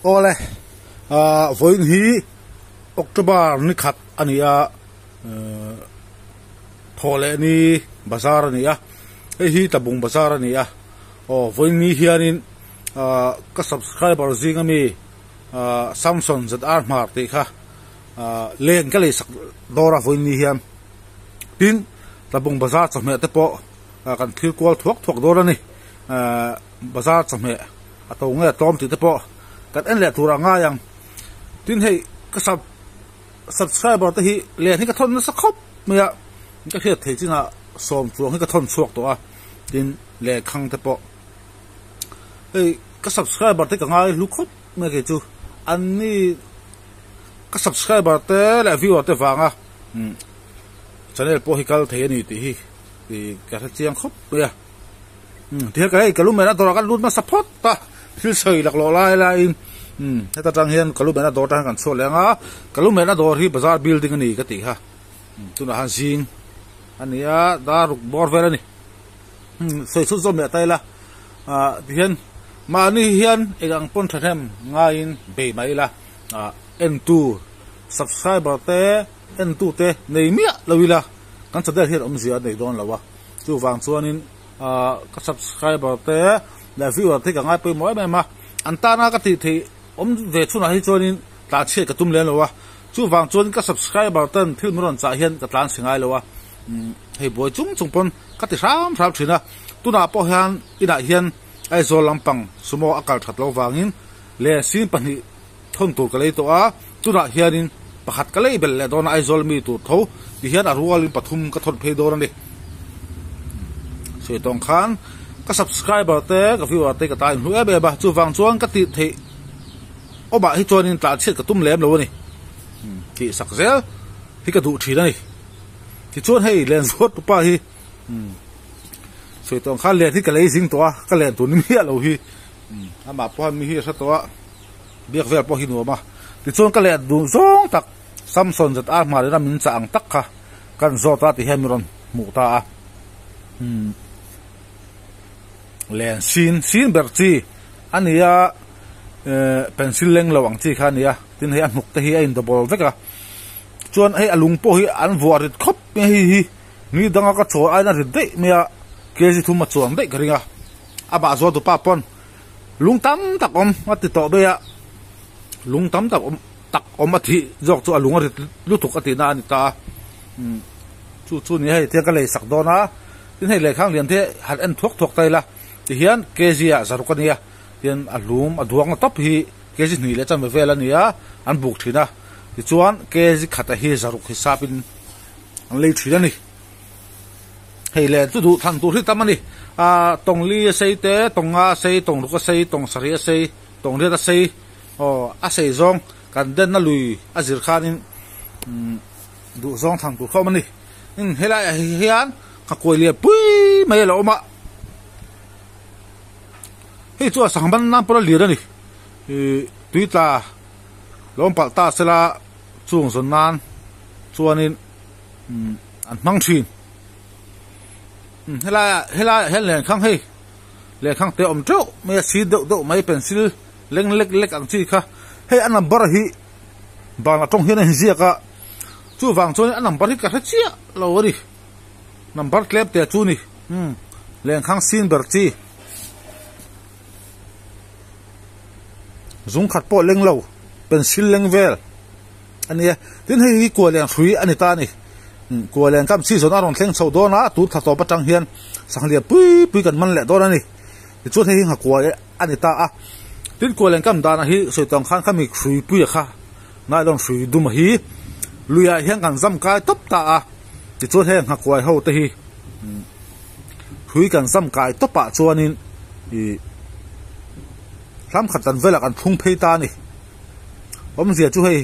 Awle ah vawiin hi October ni khat a ni a ehh thawh leh ni bazar a ni a hei hi tlabung bazar a ni a aw vawiin ni hianin ah ka subscriber zing ami ah Samson ZR Hmar tih kha ah len ka lei sak dawr a vawiin ni hian tin tlabung bazar chawhmeh te pawh ah kan thlir kual thuak thuak dawn a ni ah bazar chawhmeh a to nge a tlawm tih te pawh kan en leh tur a ngai ang tin hei ka sub subscriber te hi len hi ka thawn nasa khawp mai a ka hriat theih chinah sawm chuang hi ka thawn chhuak tawh a tin lehkhang te pawh hei ka subscriber te ka ngai hlu khawp mai kei chu an ni ka subscriber te leh viewer te vanga channel pawh hi kal thei a ni tih hi ka hre chiang khawp mai a. Tihian ka hei ka lu mena dawrah kan lut nasa phawt a, thil sawi laklawh lai laiin heta tang hian ka lu mena dawr atang hian kan chhuak leh ang a, ka lu mena dawr hi bazar building a ni ka tih kha tunah khan zing a ni a dar ruk bawr vel a ni sawi chhun zawm leh ta ila ah tihian mahni hian eng ang pawn thahnem ngaiin bei mai ila ah entu subscriber te entu te nei miah lo ila kan channel hian awmzia a nei dawn lo a. Chuvang chuanin ahh ka subscriber te leh viewer te hi ka ngai pawimawh em em a, an tana ka tih theih awm ve chhunah hi chuanin tlan chhiat ka tum lem lo a, chuvang chuanin ka subscriber ten thil min rawn chah hian ka tlan chhe ngai lo a, umm hei buai chung chung pawn ka ti hram hram thin a, tunah pawh hian inah hian Aizawl lampang sumo a kal that loh vangin leh sin pahnih thawn tur ka lei tawh a, tunah hianin pakhat ka lei belh leh dawn a, Aizawl mi tur tho ti hian a rualin pathum ka thawn phei dawn a ni. Sawi tawng khan ka subscriber te ka viewer te ka ta inhlu em em a, chuvang chuan ka tih theih awmah hi chuanin tlan chhiat ka tum lem lo a ni. Tih sak zel hi ka duh thin a ni. Tichuan hei Lenzuat pupa hi sawi tawng khan len hi ka lei zing tawh a, ka len tur ni miah lo hi amah pawh hian mi hi a hre tawh a. Biak vel pawh hi nuam a, tichuan ka leh duh zawng tak Samson zet a hmar ina min chah ang tak kha kan zawt a ti hian min rawn hmuh ta a. Umm len sin sin ber chi a ni a, eh pencil leng lo ang chi kha a ni a, tin hei a hnuk te hi a in double vek a, chuan hei a lung pawh hi an vuah rit khawp mai a hei hi ni danga ka chawl aiin a rit daih mai a, kg thum a chuang daih ka ring a, amah zual tupa pawn. Lung tam tak awm a ti tawh mai a, lung tam tak awm tak awm a thih zawk chu a lung a rit lutuk a tihna a ni ta a, umm chu chu ni hei tiang ka lei sak dawn a, tin hei lehkhang lian te han en thuak thuak ta ila tihian kg ah zaruk a nia tian a hlum a duang na tawp hi kg hnih leh chanve vel a ni a an buk thin a tichuan kg khat a hi zaruk hisap in an lei thin a ni. Hei leh chu duh thlan tur hi tam a ni. Ahh tawng li a sei te, tawng nga a sei, tawng ruk a sei, tawng sarih a sei, tawng riat a sei aw a sei zawng kan denna lui a zir khanin umm duh zawng thlan tur kha awm a ni. Umm helai ah hian nghakuai lian pui mai a lo awm a, hei chu a sangban nan pawh a lir a ni. Ihh tui tla lo awm palh ta sela chung zawn nan chuanin. umm an hmang thin umm helai ah helai ah hian lenkhang hei lenkhang te a awm teuh mai a si deuh deuh mai pencil leng lek lek ang chi kha hei a number hi ban atawng hian a inziak a chuvang chuan a number hi ka hre chiah lo a ni number tlem te chu ni umm lenkhang sin ber chi zung khat pawh leng lo pencil leng vel. A nia, tin hei hi kualeng hrui a ni ta a ni. Kualeng kam season a rawn thleng chho dawn a, tun thla tawp atang hian sanglian pui pui kan man leh dawn a ni. Tichuan hei hi nghakuai a ni ta a. Tin kualeng kam danah hi sawi tawng khan khami hrui puia kha nylon hrui duma hi luiah hian kan zam kai tawp ta a. Tichuan heng nghakuai ho te hi hrui kan zam kai tawpah chuanin ih hlam khat dan velah kan thlung phei ta a ni. Awmzia chu hei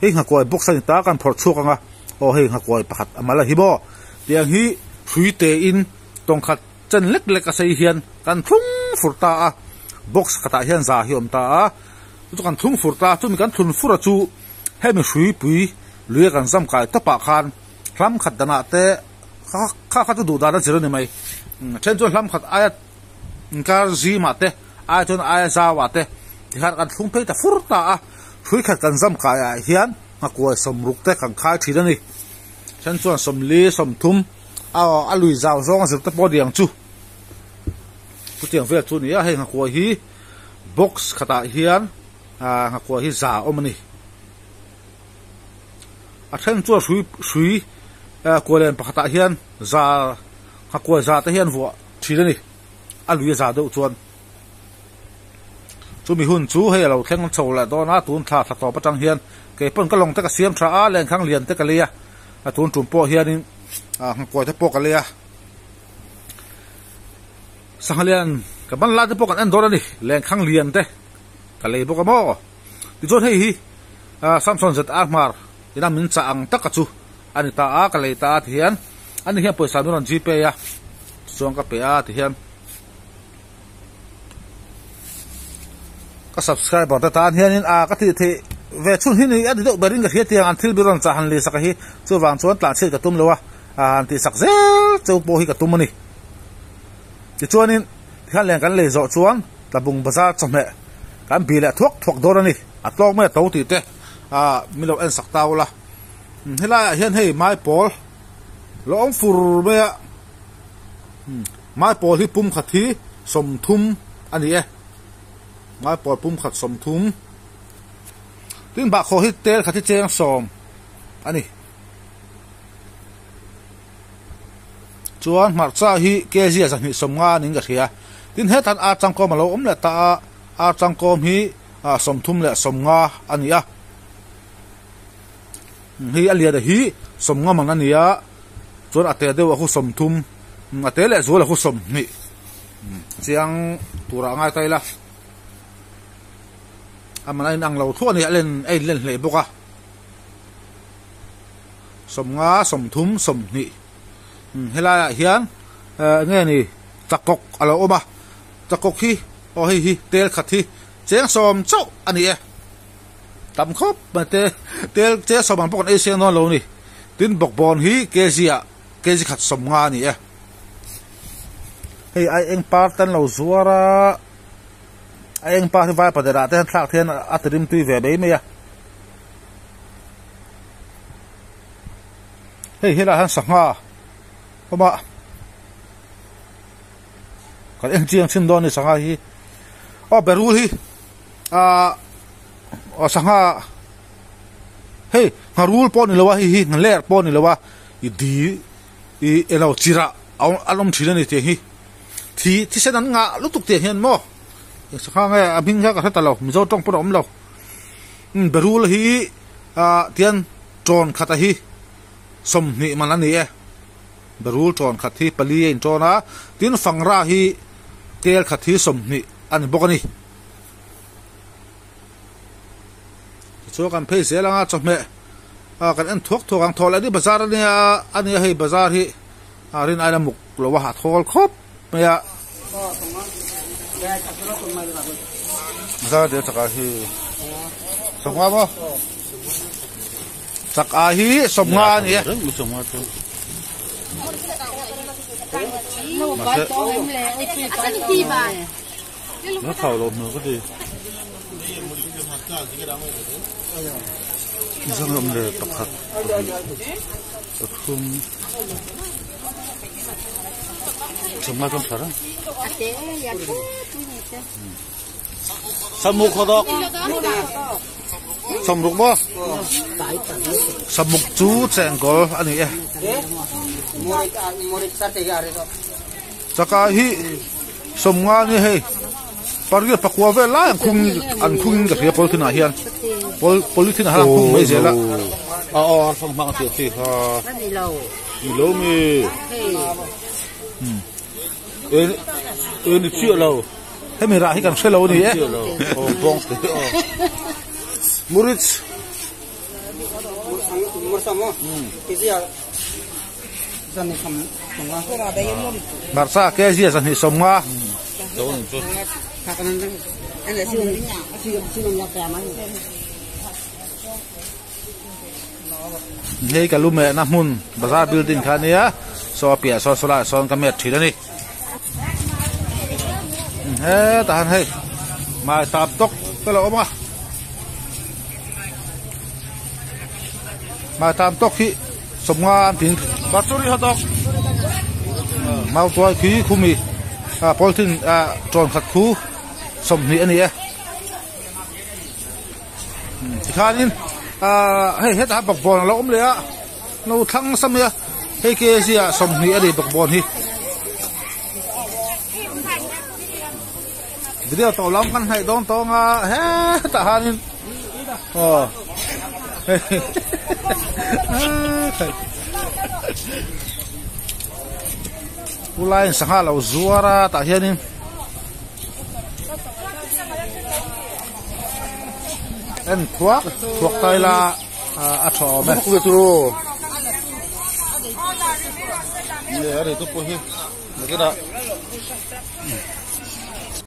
hei nghakuai box a ni ta kan phawrh chhuak ang a, aw hei nghakuai pakhat a mal a hi maw tiang hi hrui te in tawng khat chen lek lek a sei hian kan thlung fur ta a, box khatah hian za hi a awm ta a, chu chu kan thlung fur ta a, chumi kan thlun fur a chu hemi hrui pui lui a kan zam kai tawpah khan hlam khat danah te kha kha kha chu duh dan a zir a ni mai, then chuan hlam khat aia inkar zimah te ai chuan aia zauah te. Tikhan kan thlung phei ta fur ta a, hrui khat kan zam kaiah hian nghakuai sawmruk te kan khai thin a ni. Then chuan sawmli, sawmthum a lui zau zawng a zir te pawh a ni ang chu. Chutiang vel chu a ni a, hei nghakuai hi box khatah hian nghakuai hi za a awm a ni. A then chuan hrui hrui kualen pakhatah hian za nghakuai za te hian vuah thin a ni. A lui a za deuh chuan. Chumi hun chu hei a lo thleng chho leh dawn a, tun thla thla tawp atang hian kei pawn ka lawng te ka siam tha a, lenkhang lian te ka lei a, a tun tum pawh hianin nghakuai te pawh ka lei a, sangha lian ka ban lai te pawh kan en dawn a ni, lenkhang lian te ka lei bawk a maw? Tichuan hei hi Samson ZR Hmar ina min chah ang taka chu a ni ta a, ka lei ta a tihian ani hian pawisa min rawn gpay a, tichuan ka pe a tihian. Ka subscriber te tan hianin a ka tih theih ve chhun hi ni a ti deuh berin ka hria tiang an thil bi rawn chah han lei sak a hi chuvang chuan tlan chhiat ka tum lo a han tih sak zel cheu pawh hi ka tum a ni. Tichuanin tikhan leng kan lei zawh chuan Tlabung bazar chawhmeh kan bih leh thuak thuak dawn a ni. A tlawk mai a to tih te a min lo en sak ta ula. Helaiah hian hei maipawl lo awm fur mai a. Maipawl hi pum khat hi sawmthum a ni e. Maipawl pum khat sawmthum. Tin bahkhawh hi tel khat hi cheng sawm a ni. Chuan hmarcha hi kg a zahnih sawmnga niin ka hria. Tin hetan ar changkawm a lo awm leh ta a, ar changkawm hi sawmthum leh sawmnga a ni a. Hei a lian hi sawmnga man a ni a. Chuan a te deuh a khu sawmthum a te leh zual a khu sawmhnih chiang turah a ngai ta ila a man a inang lo thuah a ni a len a inlen hle bawk a sawmnga sawmthum sawmhnih helaiah hian eng nge ni chakawk a lo awm a chakawk hi aw hei hi tel khat hi cheng sawm chauh a ni e. Tam khawp mai te tel che sawm ang pawh kan ei seng dawn lo a ni. Tin bawkbawn hi kg ah kg khat sawm nga a ni e. Hei ai eng par te an lo zuar a, a eng par hi vai paderah te hian thlak hian a ti rimtui ve mai mai a. Hei helaiah hian sangha awm a, kan en chiang chhin dawn a ni sangha hi. Aw berul hi. Ahh aw sangha hei ngharul pawh a ni lo a hei hi nghaler pawh a ni lo a i di i elo chirah a an awm thin a ni tih hi thi thisen an ngah lutuk tih hian maw eng sangha nge a hming kha ka hre ta lo mizo tawng pawn a awm lo umm berul hi ah tian tawn khat a hi sawmhnih man a ni e berul tawn khat hi pali a intawn a tin fangra hi tel khat hi sawmhnih a ni bawk a ni. Tichuan kan phei zel anga chawhmeh ah kan en thuak thuak ang thaw leh ni bazar ania ania hei bazar hi a rin aina muk lo a thawl khawp mai a bazar ania chak ah hi sawmnga maw chak ah hi sawmnga ani e. Na thau lo hmel ka ti. Zangam leh pakhat pahnih pathum sawmnga chuan tha reng. Samuk haw dawk. Samruk maw? Samuk chu chengkawl a ni e. Chaka hi sawmnga ni hei pariat pakua vel lai an khung an khung in ka hria polythene ah hian polythene ah hian an khung mai zel a a aw an fang hmang a tih chi kha ni lo mi e ni chiah lo hemi rah hi kan hre lo a ni e aw bawng te aw murich Hmarcha kg a zahnih sawmnga. Hei ka lu mehna hmun bazar building kha ania saw a piah sawn saw laiah sawn ka met thin a ni. Hetah hian hei mai tap tawk. te lo awm a maitam tawk hi sawmnga an tin bachuri hot dog mautuai khi khumi ah polythene ah tawn khat khu sawmhnih a ni e tikhanin ah hei hetah bawkbawn a lo awm leh a no thlang nasa mai a hei kg ah sawmhnih a ni bawkbawn hi. Video tawh lam kan hnaih dawn tawng a hetah hianin aw pu laiin sangha lo zuar a tah hianin en thuak thuak ta ila a tha awm e.